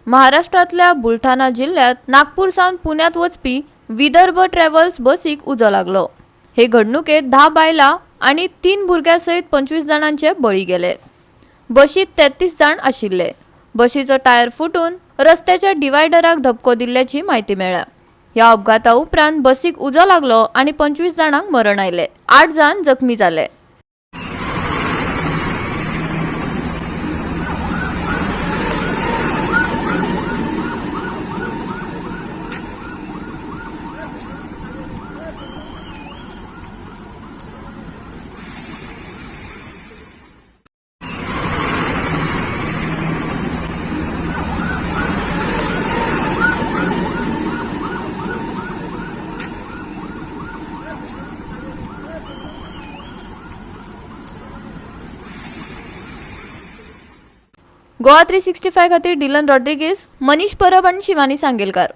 महाराष्ट्रांतल्या बुलढाणा जिल्ह्यांत नागपूर सावन पुण्यात वचपी विदर्भ ट्रॅव्हल्स बसीक उजो लागलो. हे घडणुकेत 10 बायलां आनी 3 भुरग्यां सयत 25 जाणांचे बळी गेले. बशीत 33 जाण आशिल्ले. बशीचो टायर फुटून रस्त्याच्या डिवायडराक धपको दिल्ल्याची म्हायती मेळ्ळ्या. ह्या अपघाता उपरांत बसीक उजो लागलो आनी 25 जाणांक मरण आयले. 8 जाण जखमी जाले. गोवा 365 खातीर डिलन रॉड्रिगेज, मनीष परब आनी शिवानी सांगेलकार.